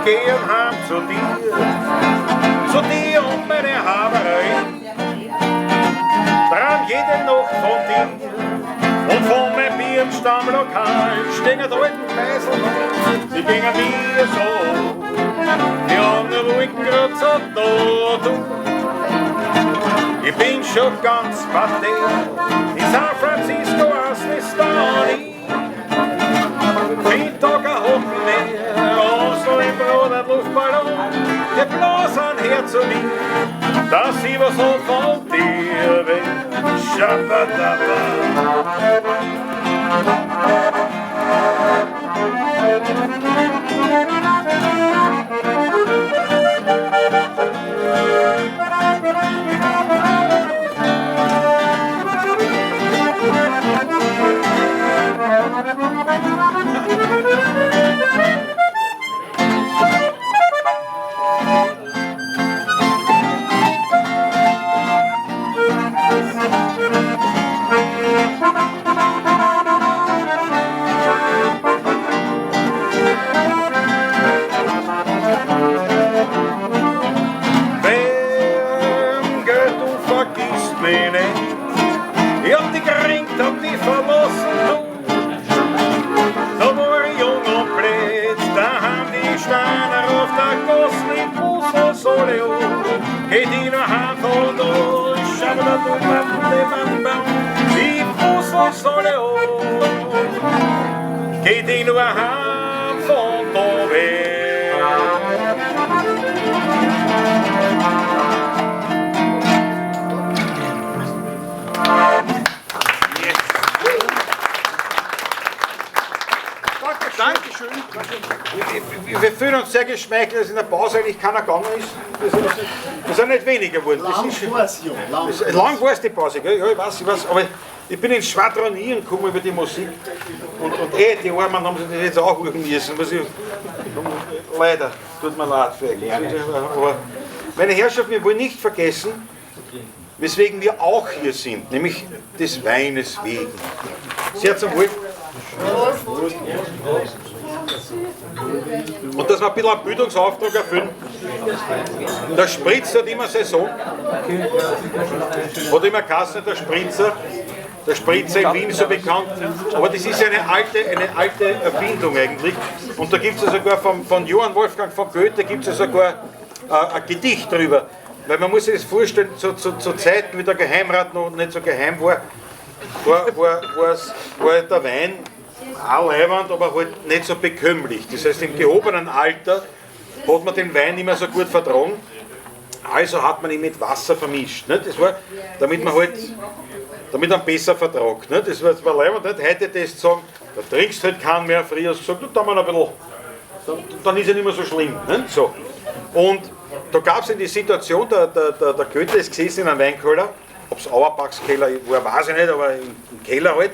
gehen heim zu dir und meine Haberei. Traum jede Nacht von dir und von meinem Bier im Stammlokal stehen die alten Beisel noch, sie gingen mir so. Die haben nur Wolken grad so da, du. Ich bin schon ganz pathetisch, in San Francisco aus Listani. Mittag ein Hocken mehr, Oslo im Brot ein Luftballon, die blasen her zu mir, dass ich was hab von dir will. Shabadaba. Wem geht, du vergisst mich nicht. Ich hab dich geringt, hab dich verlassen, du. Da war ich jung und blöd, da haben die Steine auf der Gossen in Bussel Soleo. Geht ich noch heim von da, schabadabum-bam-bam-bam, die Bussel Soleo. Geht ich noch heim von da weg. Dankeschön. Wir fühlen uns sehr geschmeichelt, dass in der Pause eigentlich keiner gegangen ist. Das sind nicht weniger geworden. Lang war's, ja. Lang. Lang war's die Pause, gell? Ja, ich weiß, aber ich bin ins Schwadronieren gekommen über die Musik. Und die Armen haben sich das jetzt auch hören müssen. Was ich, leider, tut mir leid für euch. Aber meine Herrschaft, wir wollen nicht vergessen, weswegen wir auch hier sind, nämlich des Weines wegen. Sehr zum Wohl. Und dass wir ein bisschen einen Bildungsauftrag erfüllen. Der Spritzer hat immer Saison. Hat immer Kassen, der Spritzer. Der Spritzer in Wien ist so bekannt. Aber das ist eine alte Erfindung eigentlich. Und da gibt's ja sogar von Johann Wolfgang von Goethe gibt's ja sogar ein Gedicht drüber. Weil man muss sich das vorstellen, zu Zeiten, wie der Geheimrat noch nicht so geheim war, war der Wein auch leiwand, aber halt nicht so bekömmlich. Das heißt, im gehobenen Alter hat man den Wein nicht mehr so gut vertragen, also hat man ihn mit Wasser vermischt. Nicht? Das war, damit man halt, damit man besser vertragt. Nicht? Das war leiwand, nicht? Heute das zu sagen, da trinkst halt keinen mehr, früher hast du gesagt, da man ein bisschen, dann ist ja nicht mehr so schlimm. Nicht? So. Und da gab es in die Situation, der Goethe ist gesessen in einem Weinkeller, ob es Auerbachs Keller war, weiß ich nicht, aber im Keller halt,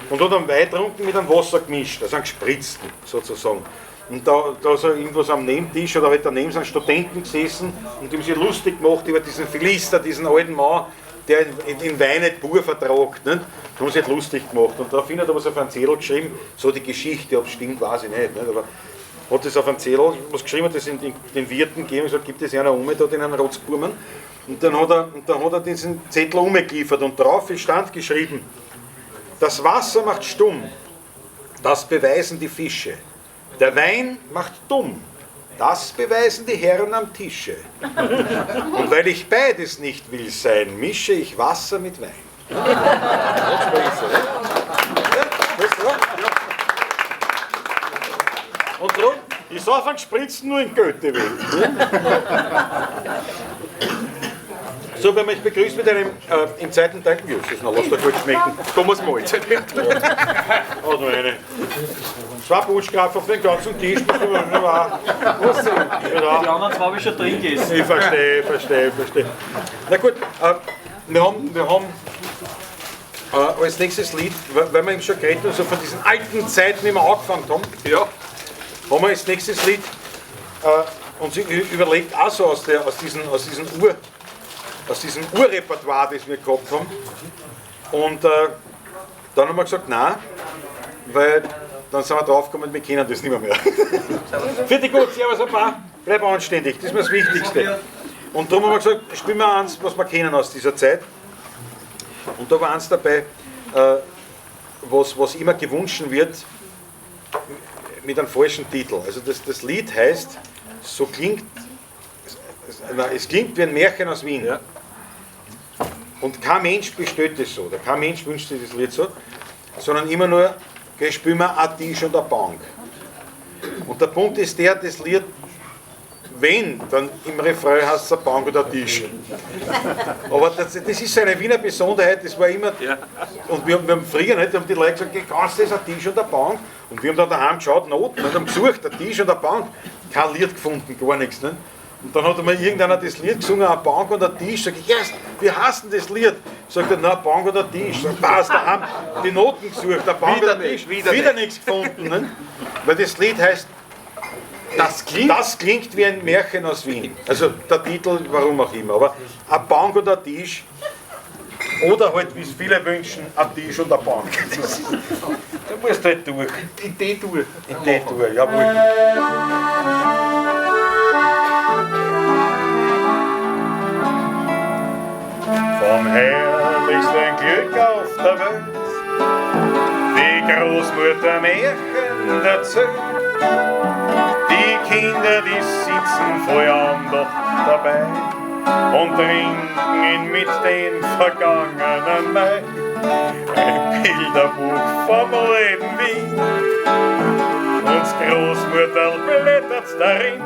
und hat einen Wein getrunken mit einem Wasser gemischt, also einen gespritzten sozusagen. Und da so irgendwas am Nebentisch oder halt daneben sind Studenten gesessen und die haben sich lustig gemacht über diesen Philister, diesen alten Mann, der in Wein nicht pur vertragt. Nicht? Da haben sie halt lustig gemacht. Und daraufhin hat er was auf einen Zettel geschrieben, so die Geschichte, ob es stimmt, weiß ich nicht. Nicht? Aber hat das auf einen Zettel was geschrieben, hat das in den Wirten gegeben und gesagt, gibt es einer um, da den einen Rotzburmen. Und dann hat er diesen Zettel umgeliefert und drauf stand geschrieben, das Wasser macht stumm, das beweisen die Fische. Der Wein macht dumm, das beweisen die Herren am Tische. Und weil ich beides nicht will sein, mische ich Wasser mit Wein. Und darum, ich sauf einen Spritzen nur in Goethe wegen. So, wenn man mich begrüßt mit einem im zweiten Teil, Jesus, na, lass dir gut schmecken. Thomas Mahlzeit. Oh, noch eine. Zwei Putschgraf auf den ganzen Tisch. Die anderen zwei habe ich schon drin gegessen. Ich verstehe. Na gut, wir haben als nächstes Lied, weil wir eben schon geredet haben, so von diesen alten Zeiten, wie wir angefangen haben, ja, haben wir als nächstes Lied uns überlegt, auch so aus diesem Urrepertoire, das wir gehabt haben. Und dann haben wir gesagt, nein, weil dann sind wir draufgekommen, wir kennen das nicht mehr. Fertig gut, servus ein paar, bleib anständig, das ist mir das Wichtigste. Und darum haben wir gesagt, spielen wir eins, was wir kennen aus dieser Zeit. Und da war eins dabei, was immer gewünscht wird, mit einem falschen Titel. Also das Lied heißt, so klingt, es klingt wie ein Märchen aus Wien. Ja. Und kein Mensch bestellt das so, oder kein Mensch wünscht sich das Lied so, sondern immer nur, geh, spiel mir ein Tisch und eine Bank. Und der Punkt ist der, das Lied, wenn, dann im Refrain heißt es eine Bank oder ein Tisch. Aber das ist so eine Wiener Besonderheit, das war immer, ja. Und wir haben früher nicht, haben die Leute gesagt, kannst du das, ein Tisch und eine Bank? Und wir haben dann daheim geschaut, Noten, und haben gesucht, ein Tisch und eine Bank, kein Lied gefunden, gar nichts. Ne? Und dann hat einmal irgendeiner das Lied gesungen, eine Bank und ein Tisch. Sag ich, yes, wie heißt denn das Lied? Sagt er, na, Bank und ein Tisch. Sag, passt, daheim die Noten gesucht, eine Bank und ein Tisch. Wieder nichts gefunden. Ne? Weil das Lied heißt, das klingt wie ein Märchen aus Wien. Also der Titel, warum auch immer. Aber eine Bank und ein Tisch, oder halt, wie es viele wünschen, ein Tisch und eine Bank. Da musst du halt durch. In D-Dur. In D-Dur, jawohl. Vom herrlichsten Glück auf der Welt, die Großmutter Märchen erzählt. Die Kinder, die sitzen voll Andacht dabei und trinken ihn mit den vergangenen Mai. Ein Bilderbuch vom Leben Wien, uns Großmutter blättert darin.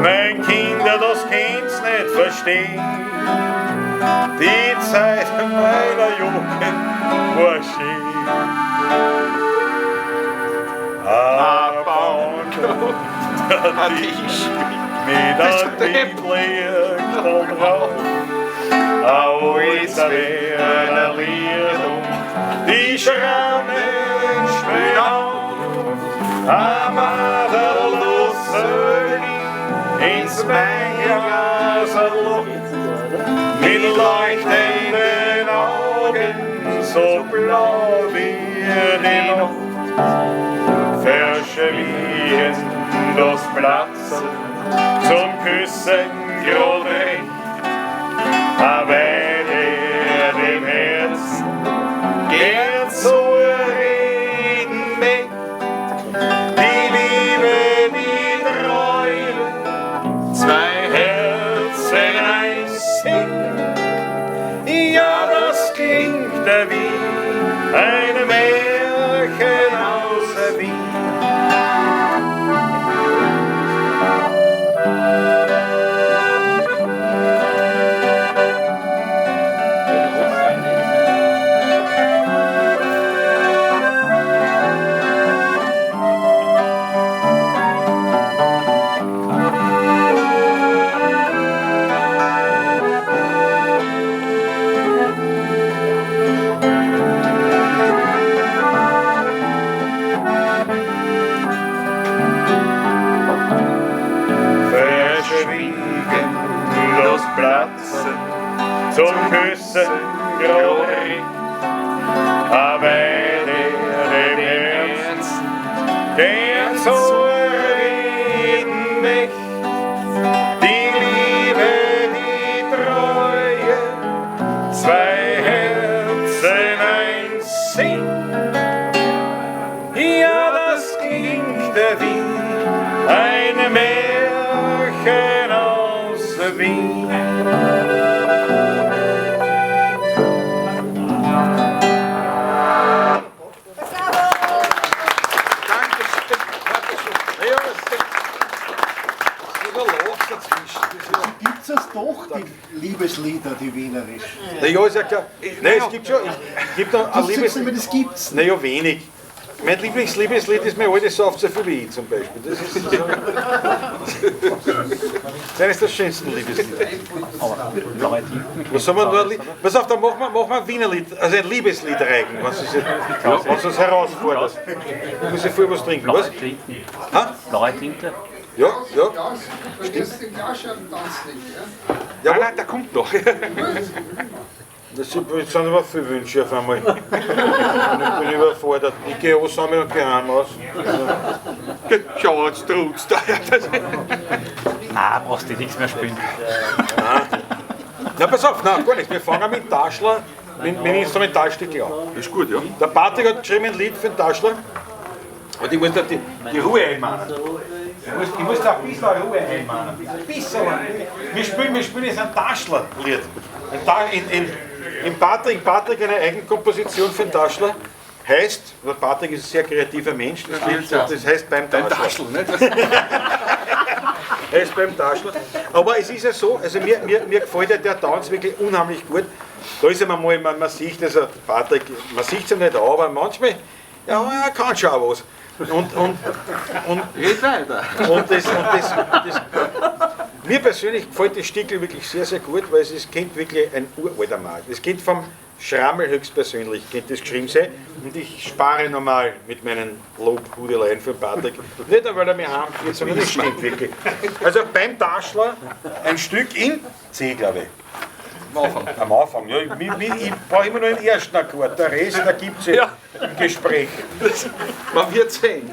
Mein Kinder, das kann's nicht verstehen. Die Zeit meiner Jugend war schön. Ein Bank und ein Tisch mit einem Lichtel drauf. Ein alter Wiener Lied und die Schrammen spielen auf. Ein Madel ins Weinglaserl mit leuchtenden Augen, so blau wie die Nacht. Verschwiegen das Platz zum Küssen grad recht, weil er dem Herzen gern zu reden möcht. Die Liebe, die Treue, zwei Herzen, ein Sinn. Ja, das klingt wie ein Märchen aus Wien. Zum Küssen grad recht, aber der dem Herzen gern zu reden möcht. Die Liebe, die Treue, zwei Herzen, ein Sinn. Ja, das klingt wie ein Märchen aus Wien. Gibt es doch die Liebeslieder, die wienerischen? Na ja, ist ja klar. Nein, es gibt schon. Es gibt ein Liebeslied. Das gibt's. Na ja, wenig. Mein Lieblingsliebeslied ist mein altes Sauft so viel wie ich zum Beispiel. Das ist, das ist eines der schönsten Liebeslieder. Was soll man nur ein Lied? Pass auf, dann machen wir ein Wiener Lied, also ein Liebeslied reichen, wenn du es herausforderst. Du musst ja vorher was trinken, was? Blaue Tinte. Ja, ja. Stimmt. Den Glasscherben tanzt nicht, ja? Ja, nein, der kommt noch. Das sind aber viele Wünsche auf einmal. Ich bin überfordert. Ich gehe ansammeln und gehe heim aus. Schau, jetzt trut's da. Nein, brauchst du nichts mehr spielen. Na, pass auf, nein, gar nicht. Wir fangen mit Taschler, mit Instrumentalstück an. Ist gut, ja. Der Patrick hat geschrieben ein Lied für den Taschler. Und ich muss da die Ruhe einmahnen. Ich muss da ein bisschen Ruhe einmahnen. Ein bisschen. Wir spielen jetzt ein Taschler-Lied. In Patrick eine Eigenkomposition für den Taschler heißt, der Patrick ist ein sehr kreativer Mensch, das Lied, das heißt beim Taschler. Beim Taschler, nicht? Heißt beim Taschler. Aber es ist ja so, also mir gefällt ja der Tanz wirklich unheimlich gut. Da ist immer mal, man sieht, also Patrick, man sieht es ja nicht, aber manchmal, ja, er kann schon auch was. Und Red weiter. Und das, mir persönlich gefällt das Stickel wirklich sehr, sehr gut, weil es kennt wirklich ein uralter Markt. Es kennt vom Schrammel höchstpersönlich, könnte das geschrieben sein. Und ich spare normal mit meinen Lobhudeleien für Patrick. Nicht nur, weil er mir heimführt, sondern das stimmt wirklich. Also beim Taschler ein Stück in C, glaube ich. Am Anfang. Am Anfang, ja. Ich brauche immer nur den ersten Akkord, der Rest, da gibt es ja im Gespräch. Man wird sehen.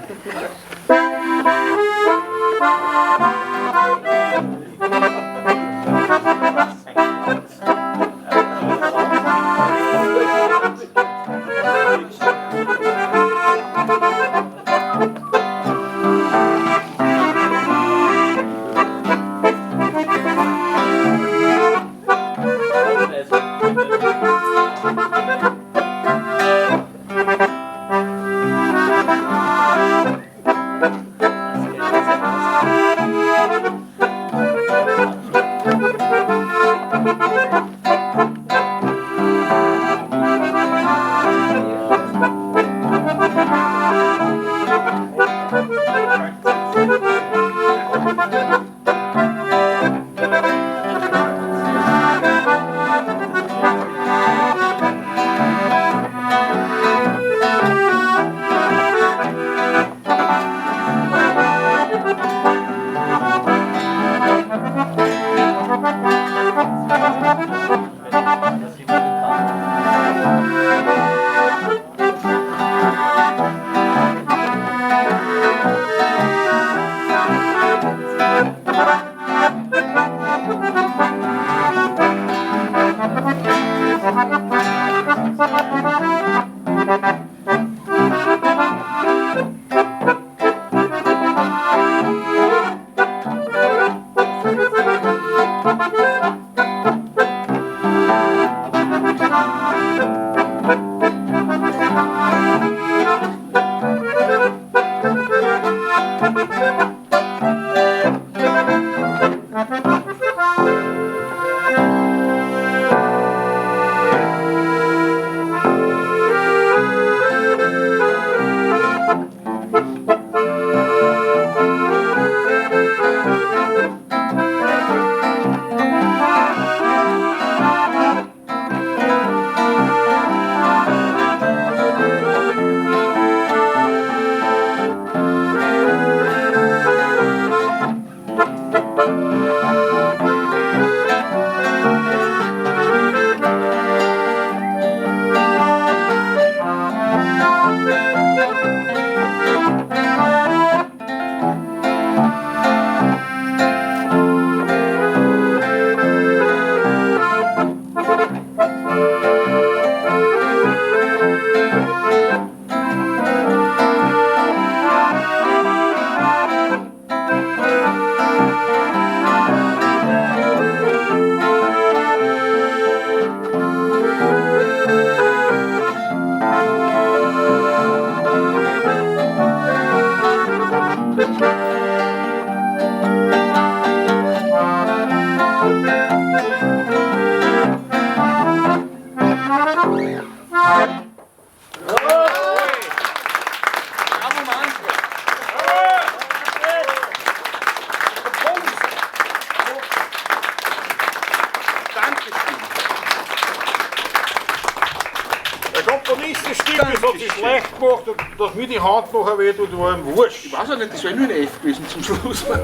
Der Komponist des Stückes hat sich schlecht gemacht und dass mir die Hand nachher weh tut, war ihm wurscht. Ich weiß auch nicht, das wäre nur ein F gewesen zum Schluss. Ja,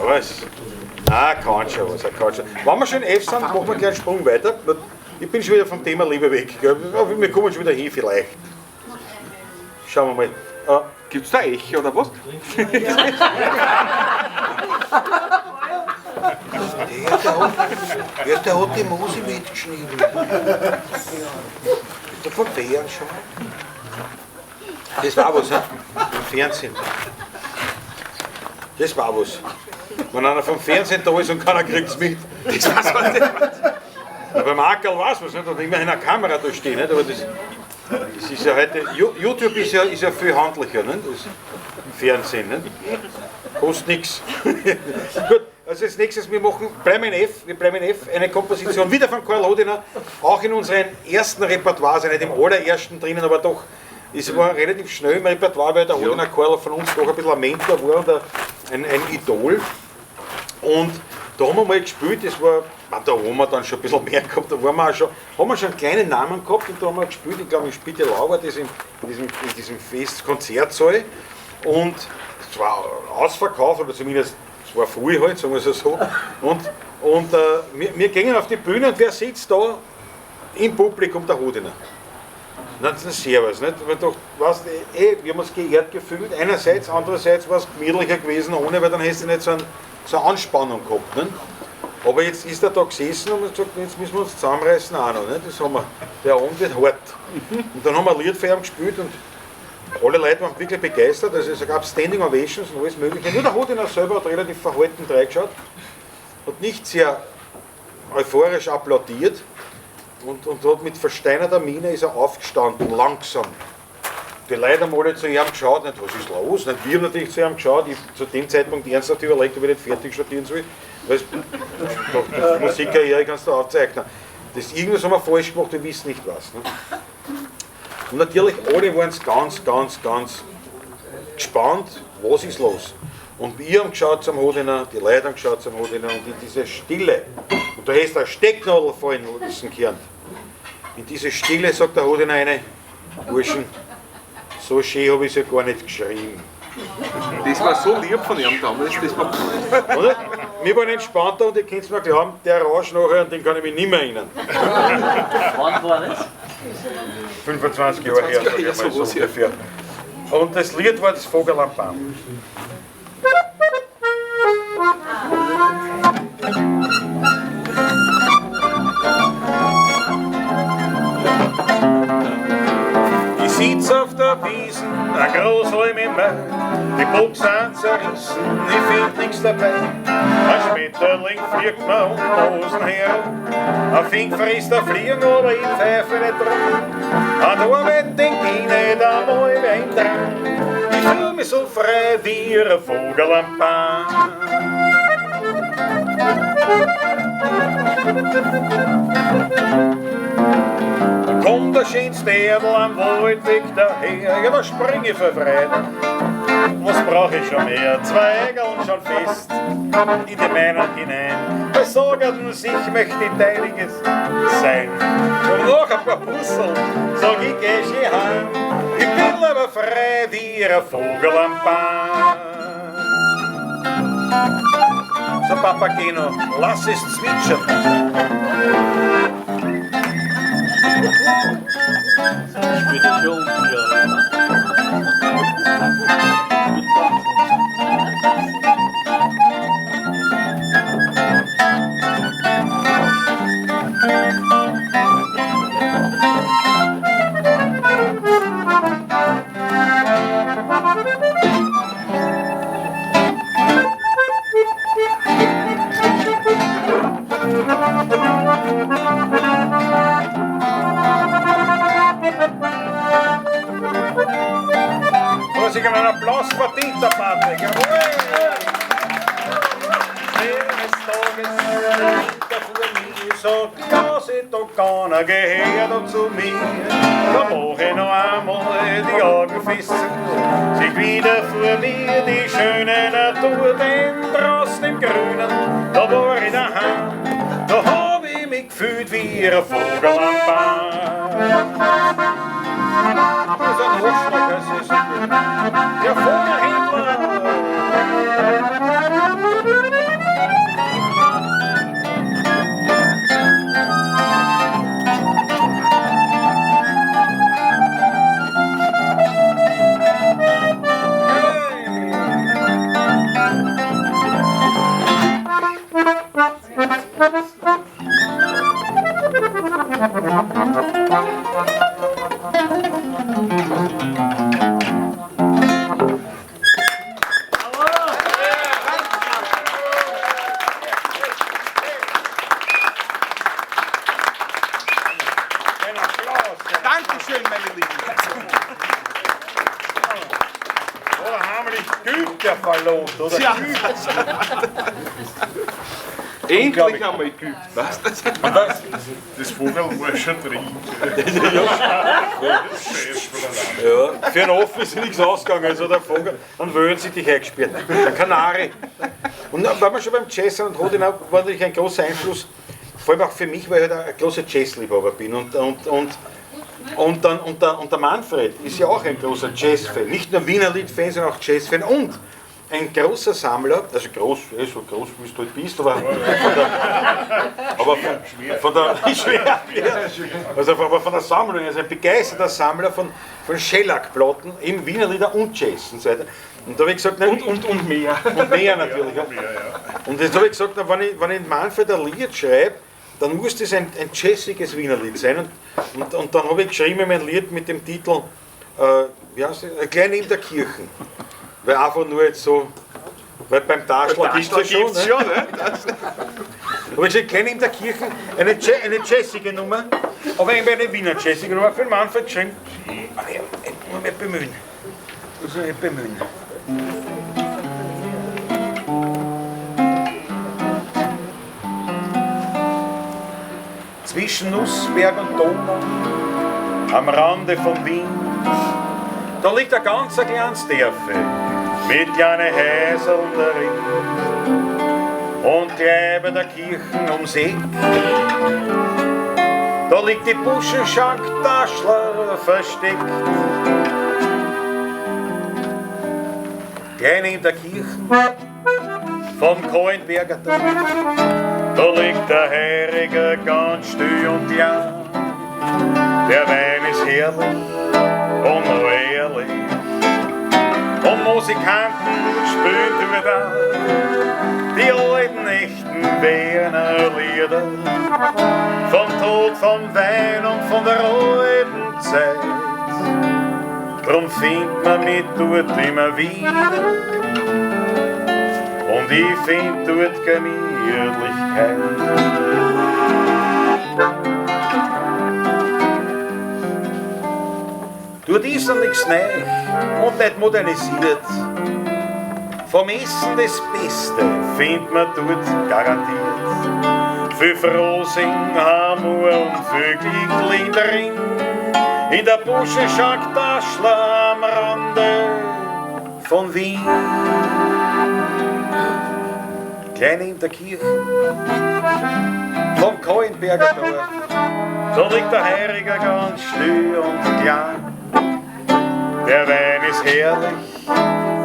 aber es. Nein, kann schon was, er kann schon. Wenn wir schon in F sind, machen wir gleich einen Sprung weiter. Ich bin schon wieder vom Thema Liebe weg. Gell? Aber wir kommen schon wieder hin vielleicht. Schauen wir mal. Gibt es da Echo oder was? Der hat die Mose mitgeschnitten. Der vom Fernsehen schon. Das war was, ne? Im Fernsehen. Das war was. Wenn einer vom Fernsehen da ist und keiner kriegt es mit. Das war's. Ja, beim Ackerl weiß man es nicht, da hat immerhin eine Kamera da stehen, nicht? Aber das ist ja heute. YouTube ist ja viel handlicher, nicht? Das im Fernsehen, nicht? Kostet nichts. Gut, also als nächstes, wir machen, bleiben in F, wir bleiben in F, eine Komposition wieder von Karl Hodiner, auch in unserem ersten Repertoire, also nicht im allerersten drinnen, aber doch, es war relativ schnell im Repertoire, weil der Hodiner Karl von uns doch ein bisschen ein Mentor war und ein Idol. Und da haben wir mal gespielt, das war, da haben wir dann schon ein bisschen mehr gehabt, da waren wir auch schon, haben wir schon einen kleinen Namen gehabt und da haben wir gespielt, ich glaube in Spittelau war das in diesem Fest-Konzertsaal und es war ausverkauft, oder zumindest es war voll halt, sagen wir es so. Und wir gingen auf die Bühne und wer sitzt da im Publikum? Der Hodiner. Na, das ist servus, nicht? Man dachte, weißt, wir haben uns geehrt gefühlt, einerseits, andererseits war es gemütlicher gewesen ohne, weil dann hättest du nicht so eine Anspannung gehabt. Nicht? Aber jetzt ist er da gesessen und hat gesagt, jetzt müssen wir uns zusammenreißen auch noch. Nicht? Das haben wir, der Abend wird hart. Und dann haben wir ein Lied für ihn gespielt und alle Leute waren wirklich begeistert. Also es gab Standing Ovations und alles Mögliche. Nur der Hodiner selber hat relativ verhalten reingeschaut, hat nicht sehr euphorisch applaudiert und hat mit versteinerter Miene ist er aufgestanden, langsam. Die Leute haben alle zu ihm geschaut, nicht, was ist los? Nicht, wir haben natürlich zu ihm geschaut, ich habe zu dem Zeitpunkt ernsthaft überlegt, ob ich nicht fertig studieren soll. Weil die Musikkarriere kannst du aufzeichnen. Das irgendwas haben wir falsch gemacht, wir wissen nicht was. Ne? Und natürlich, alle waren ganz, ganz, ganz gespannt, was ist los. Und wir haben geschaut zum Hodiner, die Leute haben geschaut zum Hodiner und in diese Stille, und da ist eine Stecknadel fallen lassen können. In diese Stille sagt der Hodiner eine, Burschen, so schön habe ich es ja gar nicht geschrieben. Das war so lieb von ihm damals. Das war oder? Wir waren entspannter und ihr könnt es mir glauben, der Rausch nachher, an den kann ich mich nicht mehr erinnern. Wann war das? 25 Jahre her, sag ich mal so ungefähr. Und das Lied war das Vogel am Baum. Ich sitz auf der Wiesen, ein Großleim im Mai, die Bock sind zerrissen, ich find nix dabei. Ein Schmetterling fliegt mir um die Hosen herum, ein Fink frisst ein Fliegen, aber ich pfeife nicht dran. An Arbeit denk ich nicht einmal mehr im Traum. Ich fühl mich so frei wie ein Vogel am Baum. Da kommt der schönste Erdl am Waldweg daher, ja, da spring ich vor Freude. Was brauch ich schon mehr? Zweigeln schon fest in die meinen hinein. Besorgen sich möchte ich deiniges sein. Und noch ein paar Puzzle, sag ich, geh schön heim. Ich bin aber frei wie ein Vogel am Baum. So, Papageno, lass es zwitschern. Spielt ja schon, ja. Sich einen Applaus verdient, der Patrick. Jawohl! Eines Tages der vor mir sagt, ja, sie da keiner gehört zu mir. Da mach ich noch einmal die Augen fest zu, sich wieder vor mir die schöne Natur, denn draußen im Grünen, da war ich daheim, da hab ich mich gefühlt wie ein Vogel am Baum. Das ist ein Hochschlag, das ist der Vogelhändler. sich geübt, der Fallot, oder? Ja. Endlich einmal geübt, weißt du? Das Vogel war schon drin. Ja, für einen Affen ist nichts ausgegangen, also der Vogel, dann würden sie dich eingesperrt. Der Kanari. Und dann waren wir schon beim Jazz und Rodin war natürlich ein großer Einfluss, vor allem auch für mich, weil ich halt ein großer Jazzliebhaber bin. Und der Manfred ist ja auch ein großer Jazz-Fan. Nicht nur Wiener Lied-Fan, sondern auch Jazz-Fan und ein großer Sammler, also groß, so groß wie du halt bist, aber von der Sammlung, er ist ein begeisterter Sammler von Schellackplatten, eben Wiener Lieder und Jazz und so weiter. Und da habe ich gesagt, nein, und mehr. Und mehr natürlich. Ja. Und jetzt habe ich gesagt, na, wenn ich Manfred ein Lied schreibe, dann muss das ein jazziges Wiener Lied sein. Und dann habe ich geschrieben mein Lied mit dem Titel, wie heißt das? Klein in der Kirche. Weil einfach nur jetzt so, weil beim Taschler gibt es ja schon. Ne? Aber ich gesagt, Klein in der Kirche, eine jazzige Nummer, aber eben eine Wiener jazzige Nummer für den Manfred geschrieben. Aber ich muss mich bemühen. Ich muss mich bemühen. Zwischen Nussberg und Donau, am Rande von Wien, da liegt ein ganz kleines Dörfel mit kleinen Häuseln darin und gleich bei der Kirche ums Eck. Da liegt die Buschenschank Taschler versteckt. Klein in der Kirche vom Kahlenberger Tor, da liegt der Heiriger ganz still und klein. Der Wein ist herrlich und noch ehrlich. Und Musikanten spielen wieder die alten, echten Wiener Lieder. Vom Tod, vom Wein und von der alten Zeit. Drum findet man mich dort immer wieder. Und ich find dort Gemütlichkeit. Dort ist noch nichts neu und nicht modernisiert. Vom Essen das Beste findet man dort garantiert. Viel Frohsinn, Amor und viel Glück drin. In der Buschenschank Taschler am Rande von Wien. Klein in der Kirche vom Kahlenberger Dorf, da liegt der Heiriger ganz still und klein. Der Wein ist herrlich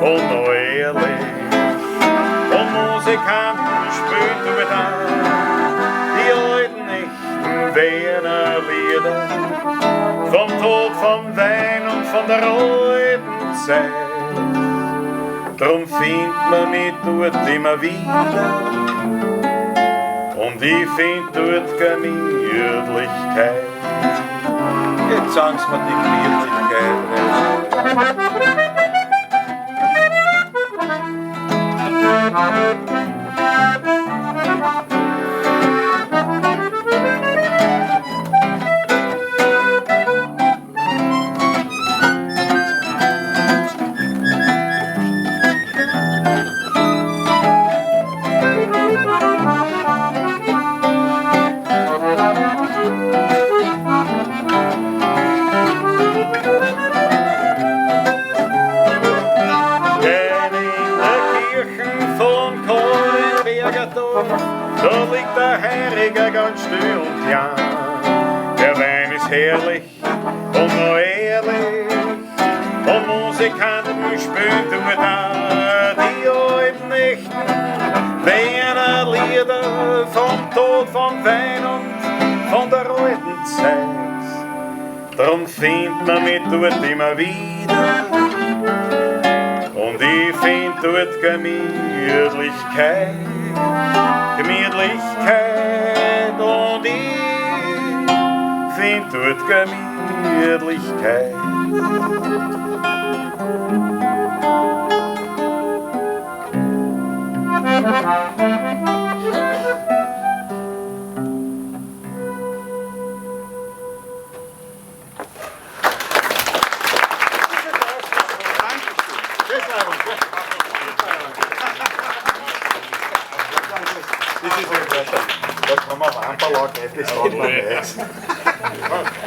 und noch ehrlich. Und Musikanten spielen wieder die alten, echten Wiener Lieder. Vom Tod, vom Wein und von der alten Zeit. Drum findet man mich dort immer wieder. Und ich find dort Gemütlichkeit. Jetzt sagen Sie mir die Gemütlichkeit. Da liegt der Heiriger ganz still und klein. Der Wein ist herrlich und noch ehrlich. Und Musikanten spielen da die alten, echten Wiener Lieder vom Tod, vom Wein und von der alten Zeit. Drum findet man mich dort immer wieder. Und ich find dort Gemütlichkeit. Gemütlichkeit und ich find dort Gemütlichkeit. Das ist ja, da kann man Wamperl gleich, das taugt man nicht.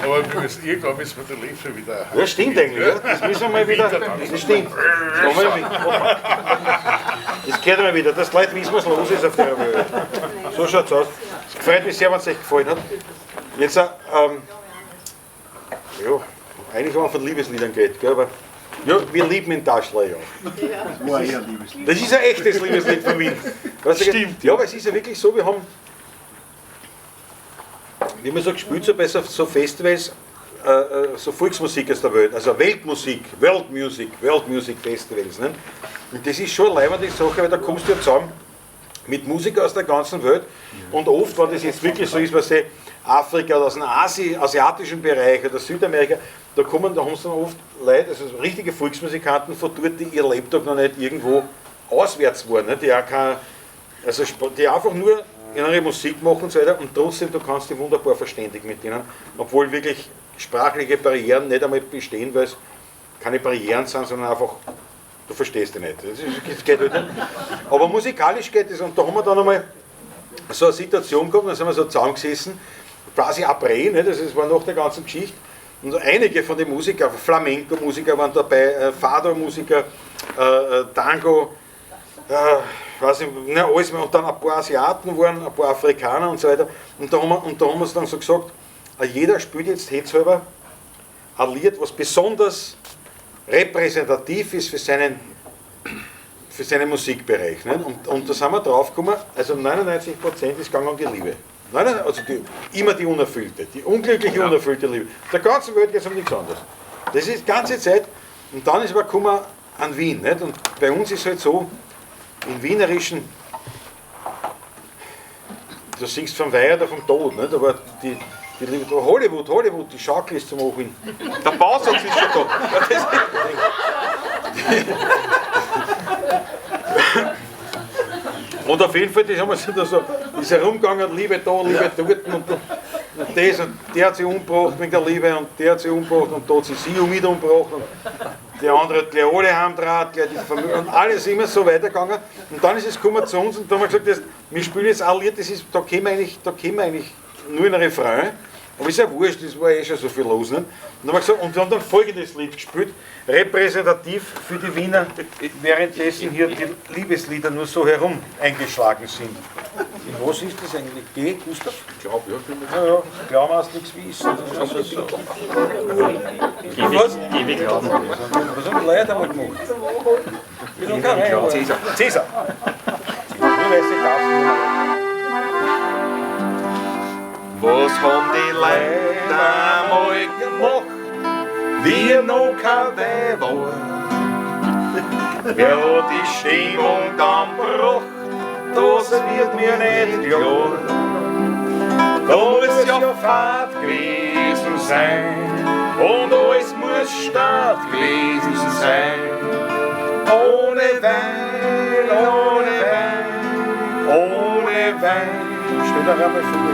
Aber wir müssen, irgendwann müssen wir den Löffel wieder. Ja, stimmt eigentlich. Ja. Das müssen wir mal wieder. Das stimmt. Das gehört mal wieder, dass die Leute wissen, was los ist auf der Welt. So schaut's aus. Es freut mich sehr, wenn es euch gefallen hat. Jetzt, ja, eigentlich haben wir von Liebesliedern geredet, gell, aber ja, wir lieben in Taschler, ja. Das ist ein echtes Liebeslied von Wien. Weißt du, stimmt. Ja, aber es ist ja wirklich so, wir haben, wie man so gespielt, so bei so Festivals, so Volksmusik aus der Welt, also Weltmusik, World Music Festivals. Ne? Und das ist schon eine leibende Sache, weil da kommst du ja zusammen mit Musikern aus der ganzen Welt und oft, wenn das jetzt wirklich so ist, was sie Afrika oder aus dem asiatischen Bereich oder Südamerika, da kommen, da haben sie dann oft Leute, also richtige Volksmusikanten von dort, die ihr Lebtag noch nicht irgendwo auswärts waren, ne? Die auch kein, also die einfach nur ihre Musik machen und so weiter und trotzdem, du kannst dich wunderbar verständigen mit denen, obwohl wirklich sprachliche Barrieren nicht einmal bestehen, weil es keine Barrieren sind, sondern einfach, du verstehst die nicht. Das geht halt nicht. Aber musikalisch geht es und da haben wir dann einmal so eine Situation gehabt, da sind wir so zusammengesessen, quasi après, ne, das war nach der ganzen Geschichte, und einige von den Musikern, Flamenco-Musiker waren dabei, Fado-Musiker, Tango, weiß ich, ne, alles, und dann ein paar Asiaten waren, ein paar Afrikaner und so weiter. Und da haben wir es dann so gesagt, jeder spielt jetzt hetzhalber ein Lied, was besonders repräsentativ ist für seinen Musikbereich. Ne? Und da sind wir drauf gekommen, also 99% ist gegangen um die Liebe. Also immer die unerfüllte, die unglückliche, unerfüllte Liebe. Der ganzen Welt geht es um nichts anderes. Das ist die ganze Zeit. Und dann ist aber gekommen an Wien. Nicht? Und bei uns ist es halt so, im Wienerischen, du singst vom Weiher oder vom Tod, nicht? Aber die Liebe, Hollywood, die Schaukel ist zum Hochwind. Der Bausatz ist schon da. Und auf jeden Fall, das haben wir so, ist herumgegangen, Liebe da, Liebe dort und das und der hat sich umgebracht wegen der Liebe und der hat sich umgebracht und da hat sich sie mit umgebracht und der andere hat gleich alle heimdraht, gleich die Familie und alles immer so weitergegangen. Und dann ist es gekommen zu uns und da haben wir gesagt, das, wir spielen jetzt ein Lied, das ist, da kämen wir eigentlich, nur in ein Refrain, aber ist ja wurscht, das war eh schon so viel los. Nicht? Und, dann haben wir gesagt, und wir haben dann folgendes Lied gespielt, repräsentativ für die Wiener, währenddessen hier die Liebeslieder nur so herum eingeschlagen sind. In was ist das eigentlich? G, Gustav? Ich glaube, ja. Ja, ja, glauben hast nichts wissen. Was? Ewig glauben. Was haben die Leute einmal gemacht? Cäsar. Cäsar. Nur weiß ich das. Was haben die Leute einmal gemacht, wie noch kein Wein war? Wer hat die Stimmung dann gebracht, das wird mir nicht klar. Da muss ja Fahrt gewesen sein und alles muss Start gewesen sein. Ohne Wein, ohne Wein, ohne Wein. Steht auch einmal vor.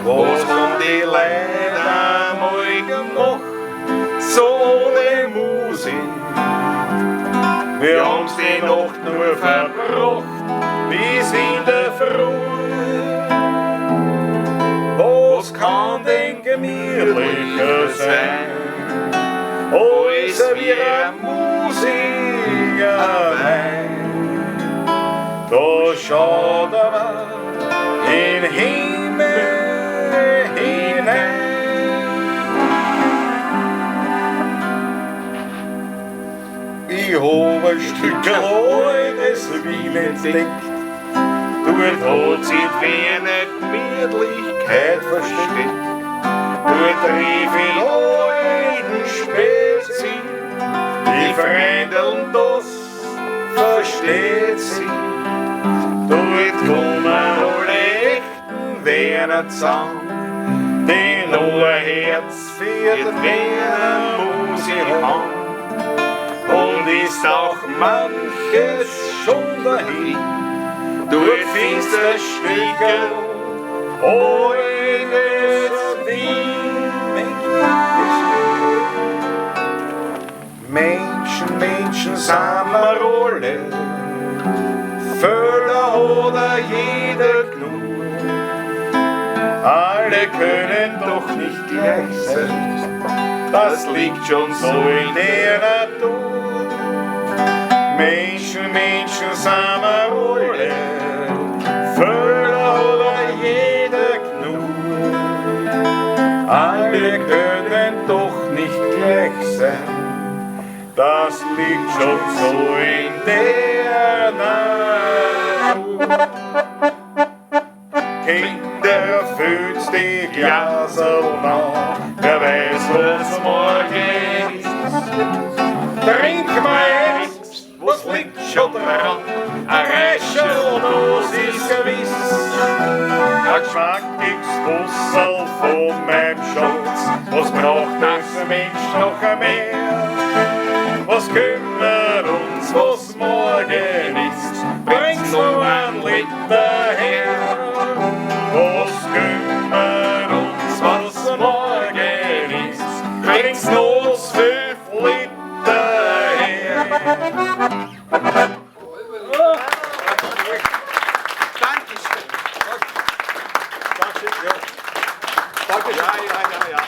Was haben die Leute einmal gemacht, so ohne Musik? Wir haben's die Nacht nur verbracht, bis in der Früh. Was kann denn gemütlicher sein, als wie ein Musiker Wein? Da schaut er in den Himmel hinein. Ich hab ein Stückerl altes Wien entdeckt, dort hat sich wenig Gemütlichkeit versteckt. Dort rief in alten Spezi, die Fremdeln, das versteht sie. Dort kommen alle echten Wiener zusammen, die nur ein Herz für die Wiener Musik haben. Und ist auch manches schon dahin, dort findest du ein Stückerl altes Wien. Menschen Menschen, Menschen sind wir alle, Völler oder jeder genug. Alle können doch nicht gleich sein, das liegt schon so in der Natur. Menschen, Menschen sind wir alle, Völler oder jeder genug. Alle können doch nicht gleich sein, das liegt schon so in der Natur. Kinder, füllt's die Glaserl an, wer weiß, was morgen ist. Trink mal jetzt, was liegt schon dran, ein Reischerl, das ist gewiss. Ein geschmackiges Bussel von meinem Schatz, was braucht das Mensch noch mehr? Was kümmert uns, was morgen ist, bringt's nur ein Liter her. Was kümmert uns, was morgen ist, bringt's nur 5 Liter her. Dankeschön. Dankeschön, ja. Dankeschön. Ja.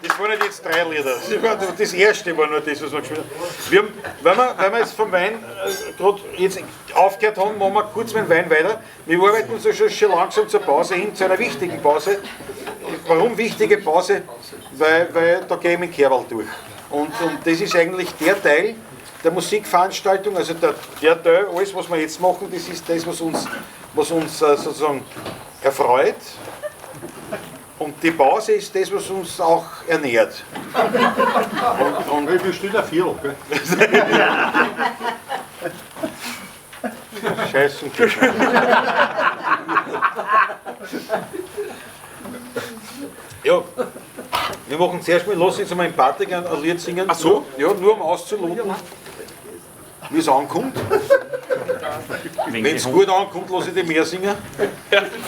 Das waren nicht jetzt 3 Lieder. Das erste war nur das, was wir gespielt haben. Wir haben, weil wir jetzt vom Wein gerade jetzt aufgehört haben, machen wir kurz mit dem Wein weiter. Wir arbeiten uns schon langsam zur Pause hin, zu einer wichtigen Pause. Warum wichtige Pause? Weil da gehe ich mit Kerl durch. Und das ist eigentlich der Teil der Musikveranstaltung, also der Teil, alles was wir jetzt machen, das ist das, was uns sozusagen erfreut. Und die Pause ist das, was uns auch ernährt. Und wir stehen da 4, gell? Scheißen. Ja, wir machen zuerst mal, lass uns einmal im Patrick ein Lied singen. Ach so? Ja, nur um auszuloten, wie es ankommt. Wenn es gut ankommt, lasse ich die mehr singen.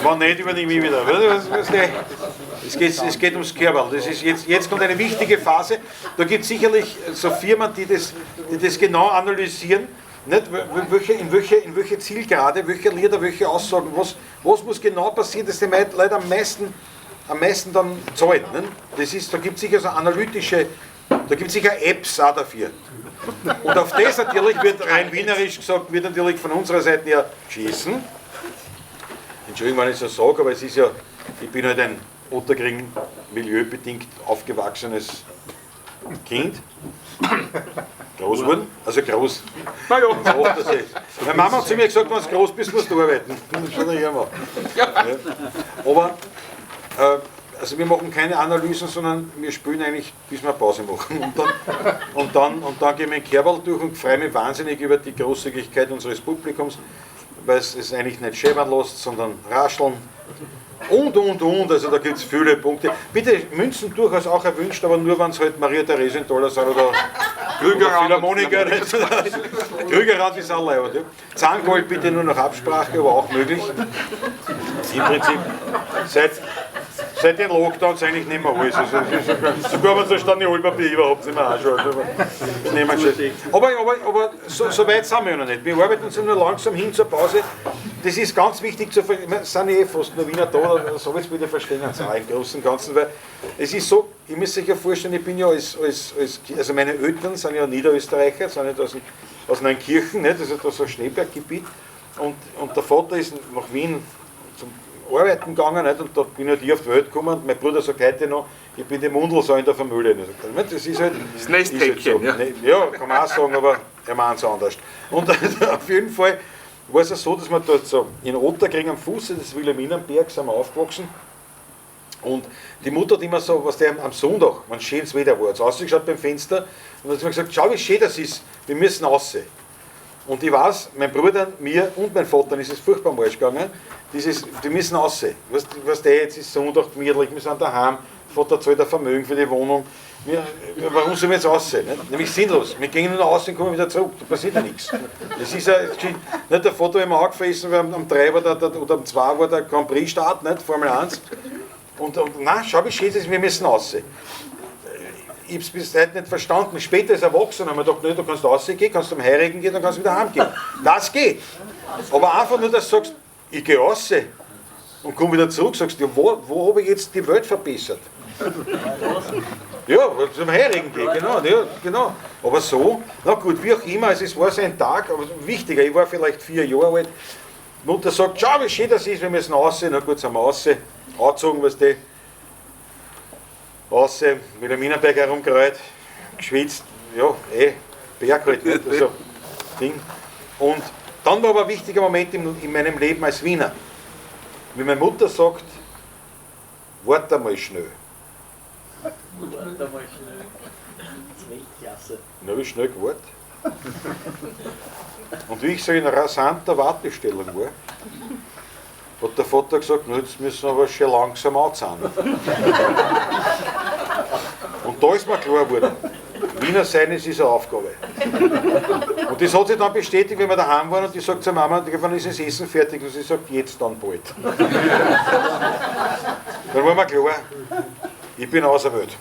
Wenn nicht, übernehme ich wieder. Es geht ums Kerberl. Das ist jetzt kommt eine wichtige Phase. Da gibt es sicherlich so Firmen, die das genau analysieren. Nicht? In welche Zielgerade, welche Lieder, welche Aussagen, was muss genau passieren, dass die Leute am meisten dann zahlen. Nicht? Das ist, da gibt es sicher so analytische, da gibt es sicher Apps auch dafür. Und auf das natürlich wird rein wienerisch gesagt, wird natürlich von unserer Seite ja geschissen. Entschuldigung, wenn ich so sage, aber es ist ja, ich bin halt ein Ottakring milieubedingt aufgewachsenes Kind. Groß geworden, also groß. Na ja. Meine Mama hat zu mir gesagt, wenn du groß bist, musst du arbeiten. Das schon immer. Ja. Aber also wir machen keine Analysen, sondern wir spielen eigentlich, bis wir Pause machen. Und dann gehen wir in Kerberl durch und freue mich wahnsinnig über die Großzügigkeit unseres Publikums, weil es eigentlich nicht scheppern lässt, sondern rascheln. Und. Also da gibt es viele Punkte. Bitte, Münzen durchaus auch erwünscht, aber nur, wenn es halt Maria Theresienthaler sind oder Philharmoniker. Krügerrad ist auch leibend. Ja. Zahngold bitte nur nach Absprache, aber auch möglich. Im Prinzip seit den Lockdowns eigentlich nicht mehr alles. Also, sogar wenn es da stand, ich hol Papier überhaupt nicht mehr anschauen. Aber so weit sind wir ja noch nicht. Wir arbeiten uns nur langsam hin zur Pause. Das ist ganz wichtig zu verstehen. Es sind eh fast nur Wiener da, so jetzt bitte verstehen sie auch im Großen und Ganzen, weil es ist so, ich muss sich ja vorstellen, ich bin ja also meine Eltern sind ja Niederösterreicher, sind nicht aus Neunkirchen, nicht? Das ist da so ein Schneeberggebiet. Und der Vater ist nach Wien zum Arbeiten gegangen, nicht? Und da bin halt ich auf die Welt gekommen und mein Bruder sagt heute noch, ich bin die Mundelsau in der Familie. Das ist halt das Nesthäkchen, halt so. Ja. Ja, kann man auch sagen, aber er meint es anders. Und auf jeden Fall war es ja so, dass wir dort so in Ottakring am Fuße des Wilhelminenbergs sind wir aufgewachsen. Und die Mutter hat immer so, was der am Sonntag, wenn schönes Wetter war, hat rausgeschaut beim Fenster und hat immer gesagt, schau wie schön das ist, wir müssen raus. Und ich weiß, mein Bruder, mir und mein Vater ist es furchtbar am Arsch gegangen, dieses, wir müssen raus. Weißt du, jetzt ist Sonntag gemütlich, wir sind daheim, Vater zahlt ein Vermögen für die Wohnung. Warum sollen wir jetzt raus? Nicht? Nämlich sinnlos. Wir gehen nur raus und kommen wieder zurück, da passiert ja nichts. Das ist ja, nicht der Vater immer angefressen, weil am 3 war der, oder am 2 war der Grand Prix Start, nicht? Formel 1. Und nein, schau wie schön es ist, wir müssen raus. ich habe es bis heute nicht verstanden. Später als Erwachsener haben wir gedacht, nee, du kannst rausgehen, kannst zum Heurigen gehen, dann kannst du wieder heimgehen. Das geht. Aber einfach nur, dass du sagst, ich gehe raus und komme wieder zurück, sagst du, ja, wo habe ich jetzt die Welt verbessert? Ja, zum Heurigen gehen, genau, ja, genau. Aber so, na gut, wie auch immer, also es war so ein Tag, aber wichtiger, ich war vielleicht 4 Jahre alt. Mutter sagt, schau, wie schön das ist, wir müssen raus. Na gut, sind wir raus, angezogen, weißt du, raus, mit dem Wilhelminenberg herumgerollt, geschwitzt, ja, Berg halt, nicht? Also, Ding. Und dann war aber ein wichtiger Moment in meinem Leben als Wiener. Wie meine Mutter sagt, warte mal schnell. Warte mal schnell. Das ist Weltklasse. Dann habe ich schnell gewartet. Und wie ich so in rasanter Wartestellung war, hat der Vater gesagt, na, jetzt müssen wir aber schon langsam anzahlen. Und da ist mir klar geworden, Wiener sein, es ist eine Aufgabe. Und das hat sich dann bestätigt, wenn wir daheim waren und ich sagt zur Mama, wann ist das Essen fertig? Und sie sagt, jetzt dann bald. Dann war mir klar, ich bin auserwählt.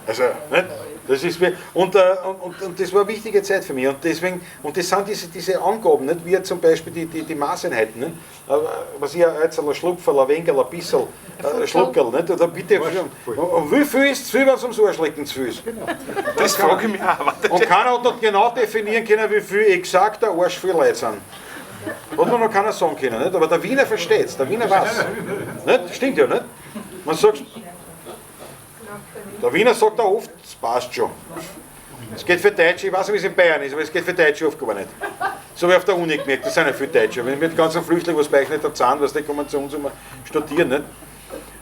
Also, nicht? Das ist mir, und das war eine wichtige Zeit für mich. Und deswegen, und das sind diese Angaben, nicht? Wie zum Beispiel die Maßeinheiten, nicht? Was ich jetzt ein Schlupferl, ein Wengerl, ein Bisserl, ein Schluckerl, nicht? Oder bitte, und wie viel ist zu viel, wenn es ums Arschlecken zu viel ist? Genau. Das frage ich mich auch. Und keiner hat noch genau definieren können, wie viel exakt der Arsch viel Leute sind. Hat mir noch keiner sagen können, nicht? Aber der Wiener versteht es, der Wiener weiß. Nicht? Stimmt ja, nicht? Man sagt, der Wiener sagt auch oft, es passt schon. Es geht für Deutsche, ich weiß nicht, wie es in Bayern ist, aber es geht für Deutsche oft gar nicht. So habe ich auf der Uni gemerkt, das sind ja viele Deutsche. Wenn mit ganzen Flüchtlingen, was bei euch nicht erzahlen, was die kommen zu uns immer studieren, nicht?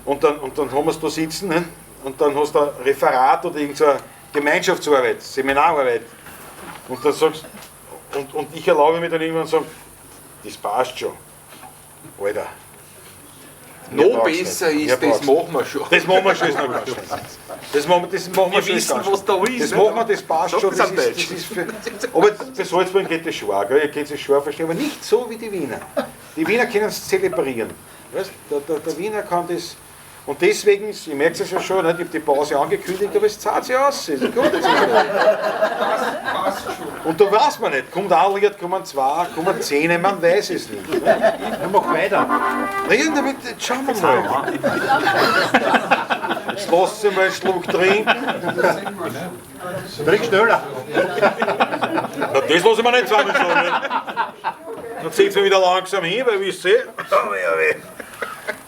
Und dann haben wir es da sitzen, nicht? Und dann hast du ein Referat oder irgend so eine Gemeinschaftsarbeit, Seminararbeit. Und dann sagst und ich erlaube mir dann irgendwann zu sagen, das passt schon. Alter. Noch besser ist, das machen wir schon. Das machen wir schon, ist noch ganz schlecht. Das machen wir schon. Wir wissen, was da ist. Das machen wir, das passt schon. Das ist für, aber für Salzburg geht das schon auch, gell? Ihr könnt es schon verstehen, aber nicht so wie die Wiener. Die Wiener können es zelebrieren. Weißt? Der Wiener kann das. Und deswegen, ich merke es ja schon, nicht? Ich habe die Pause angekündigt, aber es zahlt sich aus. Ist gut, das passt schon. Und da weiß man nicht, kommt ein Lied, kommen zwei, kommen 10, man weiß es nicht. Ne? Ja, mach weiter. Na ja, damit, jetzt schauen wir mal. Jetzt lasst sie mal einen Schluck trinken. Trink schneller. Na, das lasse ich mir nicht zweimal sagen. Dann zieht es mir wieder langsam hin, weil ich sehe.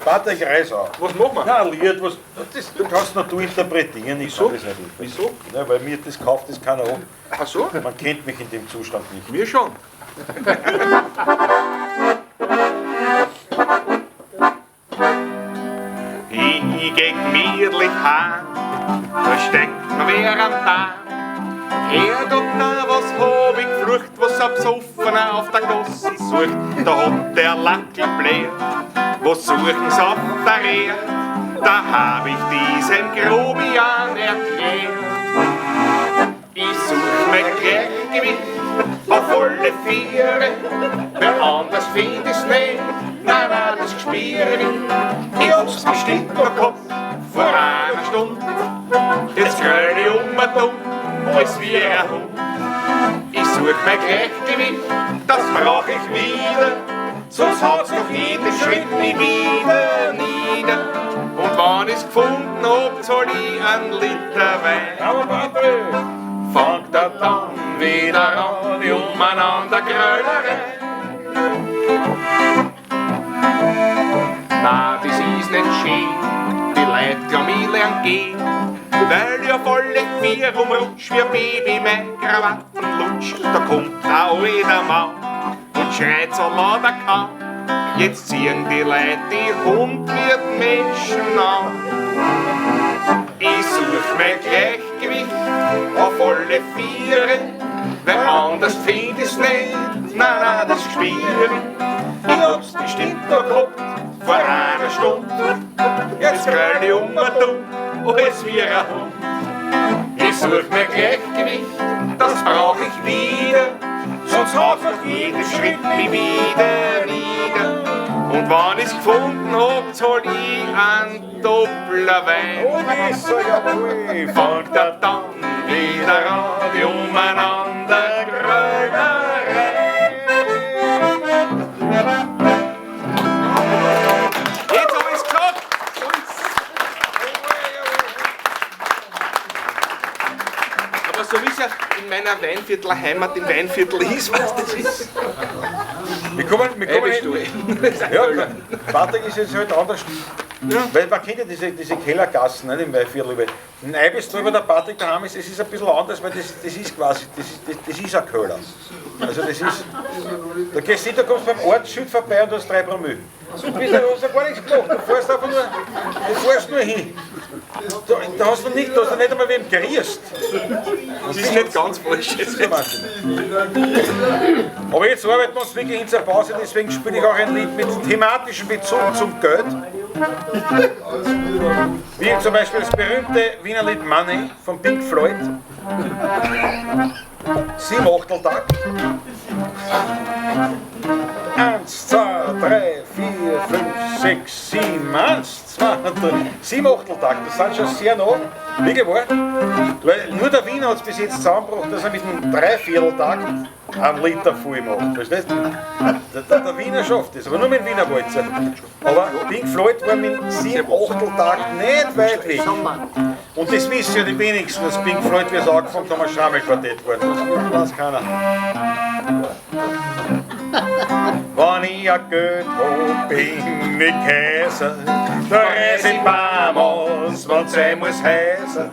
Patrick Reisau. Was machen wir? Nein, ein Lied, was, das, du kannst noch du interpretieren. Ich Wieso? kann das nicht. Wieso? Ja, weil mir das kauft, das keiner ab. Ach so? Man kennt mich in dem Zustand nicht. Mir schon. Ich geh gemütlich heim, da steckt mir wer am Tag. Herrgott, na, was hab ich geflucht, was ein Besoffener auf der Gasse sucht. Da hat der Lackel bläht, was suchen sie auf der Erde? Da hab ich diesem Grobian erklärt. Ich such mein Gleichgewicht auf alle Viere, wer anders find ich's nicht, nein, nein, das spüre ich. Ich hab's bestimmt noch gehabt, vor einer Stunde. Jetzt gröl ich um und um, als wie ein Hund. Ich such mein Gleichgewicht, das brauch ich wieder, sonst haut's noch jeden Schritt nie wieder nieder. Und wenn ich's gefunden hab, zahl ich einen Liter Wein. Aber Patrick! Fangt er dann wieder an, die umeinander Grölerei. Na, das ist nicht schön, die Leute glauben, ich lern gehen, weil ich auf alle vier rumrutsch, wie ein Baby mein Krawatten lutsch. Da kommt ein alter Mann und schreit so laut er kann. Jetzt ziehen die Leute die 100 Menschen an. Ich such mein Gleichgewicht auf alle Viere, weil anders find ich's nicht, nein, nein, das spür ich. Ich hab's bestimmt noch gehabt vor einer Stunde, jetzt gröl ich um und um, als wie ein Hund. Ich such mein Gleichgewicht, das brauch ich wieder, sonst haut's auf jeden Schritt mich wieder nieder. Und wenn ich's gefunden hab, zahl ich einen Doppler Wein. Oh, ist er, jawohl. Fangt er dann wieder an, die umeinander Grölerei. Jetzt hab ich's gesagt! So ist's. Aber so wie es ja in meiner Weinviertler Heimat im Weinviertel ist, was das ist. Wir kommen Ja, Patrick ist jetzt halt anders. Ja. Weil man kennt ja diese Kellergassen, nicht, im Weinviertel. In Eibistal, wo der Patrick daheim ist, es ist ein bisschen anders, weil das ist quasi, das ist ein Köller. Also das ist, da gehst du, da kommst beim Ortsschild vorbei und du hast 3 Promille. Du hast ja gar nichts gemacht, du fährst einfach nur, du fährst nur hin. Da hast du nicht, da hast du nicht einmal wem gerierst. Das ist nicht ganz falsch. Das ist der Wahnsinn. Aber jetzt arbeiten wir uns wirklich in zur Pause, deswegen spiele ich auch ein Lied mit thematischem Bezug zum Geld. Wie zum Beispiel das berühmte Wiener Lied Money von Pink Floyd. 7 Achteltakt. 1, 2, 3, 4, 5, 6, 7, 1, 2, 3, 7 Achteltakt, das sind schon sehr nah. Wirklich wahr? Weil nur der Wiener hat es bis jetzt zusammengebracht, dass er mit einem Dreivierteltakt einen Liter voll macht. Verstehst du? Der Wiener schafft das, aber nur mit dem Wiener Walzer. Aber Pink Floyd war mit 7 Achteltakt nicht weit weg. Und das wissen ja die wenigsten, dass Pink Floyd, wie sie angefangen haben, ein Schrammelquartett war. Das weiß keiner. Wenn ich ein Geld hab, bin ich Kaiser, da reiß ich Baum aus, wenn's sein muss heißer.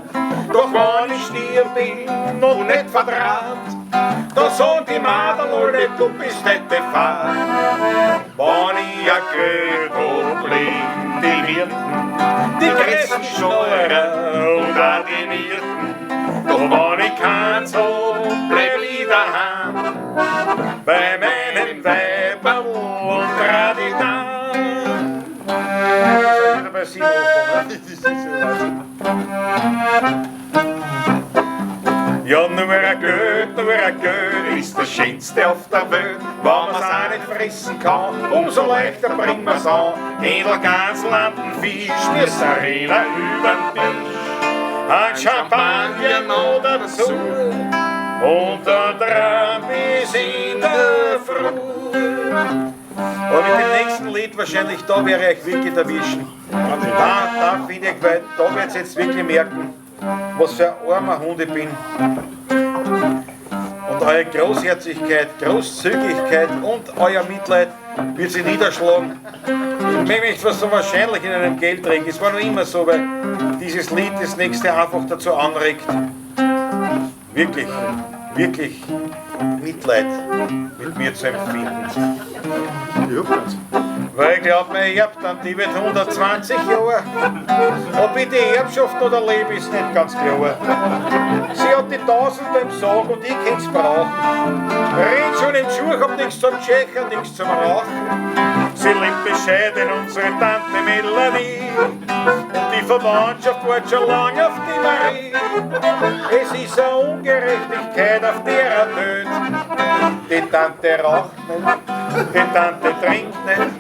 Doch wenn ich stier bin und nicht vertraut, da sagen die Madel alle, du bist nicht die Fahrt. Wenn ich ein Geld hab, liegen die Wirten, die größten Schneurer und auch die Nierten. Doch wenn ich keins hab, bleib ich daheim, bei meinem Weiberl und Traditan. Ja, nur ein Geld ist das Schönste auf der Welt. Wenn man's auch nicht fressen kann, umso leichter bringen wir's an. Händel, Gans, Landen, Fisch, wir Sarina übern Tisch. Ein Champagner noch dazu und der Tram bis in der Früh. Aber mit dem nächsten Lied wahrscheinlich, da wäre ich wirklich erwischen. Da finde ich, weil da werdet ihr jetzt wirklich merken, was für ein armer Hund ich bin. Und eure Großherzigkeit, Großzügigkeit und euer Mitleid wird sich niederschlagen. Ich möchte was so wahrscheinlich in einem Geld trinken. Es war noch immer so, weil dieses Lied das nächste einfach dazu anregt, wirklich, wirklich Mitleid mit mir zu empfinden. Weil ich glaub, mein Erbtante, die wird 120 Jahre. Ob ich die Erbschaft noch erlebe, ist nicht ganz klar. Sie hat die 1000 beim Sagen und ich kann's brauchen. Rennt schon im Schuh, hab nichts zum Tschecher, nichts zum Rauchen. Sie lebt bescheiden, unsere Tante Melanie. Und die Verwandtschaft wartet schon lange auf die Marie. Es ist eine Ungerechtigkeit auf der Welt. Die Tante raucht nicht, die Tante trinkt nicht,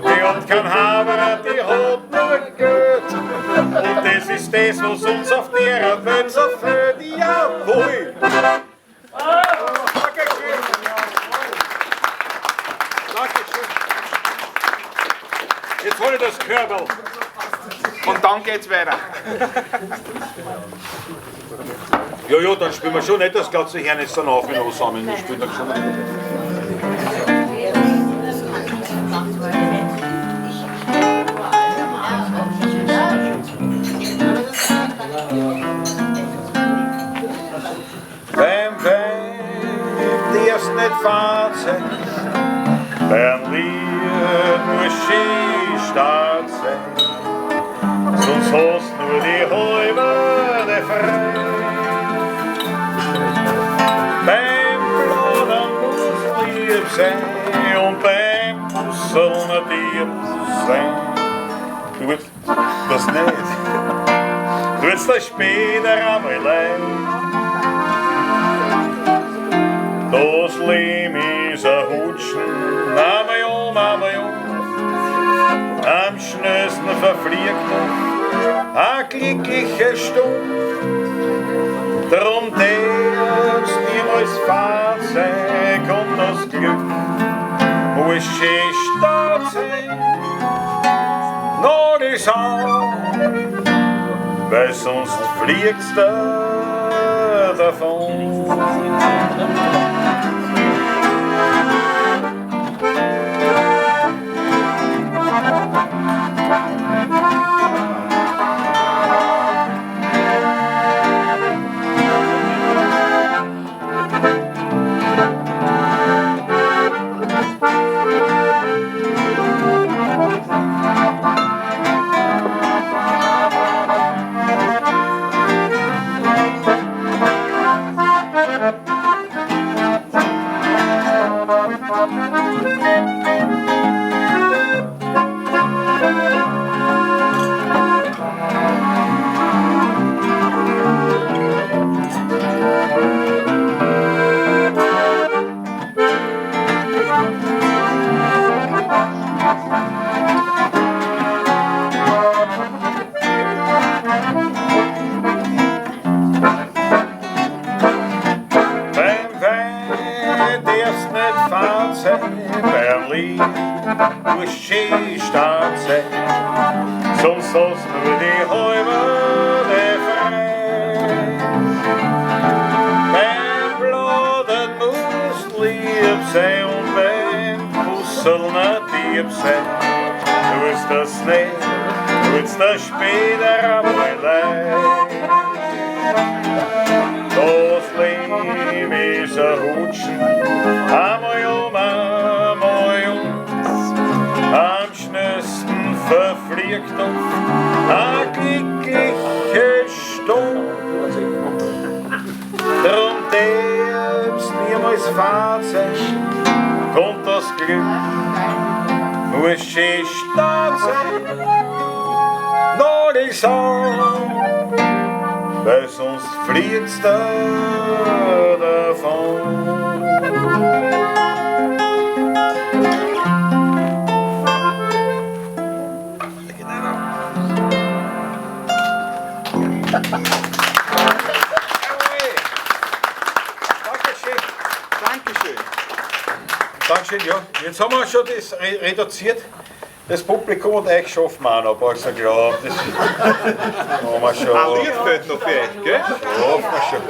die hat kein Haberer, die hat nur Geld. Und das ist das, was uns auf der Welt so fehlt. Jawohl! Dankeschön! Dankeschön! Jetzt hol ich das Körbel. Und dann geht's weiter. Ja, ja, dann spielen wir schon nicht das ganze Herrn jetzt dann auf mit zusammen. Wir spielen dann schon. Beim Wein darfst nicht fad sein, beim Lied muss schön stark sein, sonst hast nur die halbe frei. Beim Plaudern muss lieb sein und beim Puzzeln ein Dieb sein. Du willst das nicht, du willst das später einmal leid. Das Leben ist ein Hutschen, einmal um, einmal um. Am schnellsten verfliegt a glückliche Stund. Drum darfst niemals fad sein, kommt das Glück, muss schön stark sein, nagels an, weil sonst fliegst du davon. Sonst hast nur die halbe frei. Beim Bladen musst lieb sein und beim Pussel nicht lieb sein. Tust das nicht, tut's das später einmal leid. Das Leben ist ein Rutschen, einmal um, einmal uns. Am schnellsten verfliegt oft a glückliche Stund. Drum darfst niemals fad sein, kommt das Glück, muss schön stark sein, nagels an, weil sonst fliegst du davon. Dankeschön. Dankeschön, ja. Jetzt haben wir schon das reduziert, das Publikum und euch schaffen wir auch noch, brauchst du glauben. Das haben wir schon. Ein Lied fehlt noch für euch, gell? Schaffen wir schon.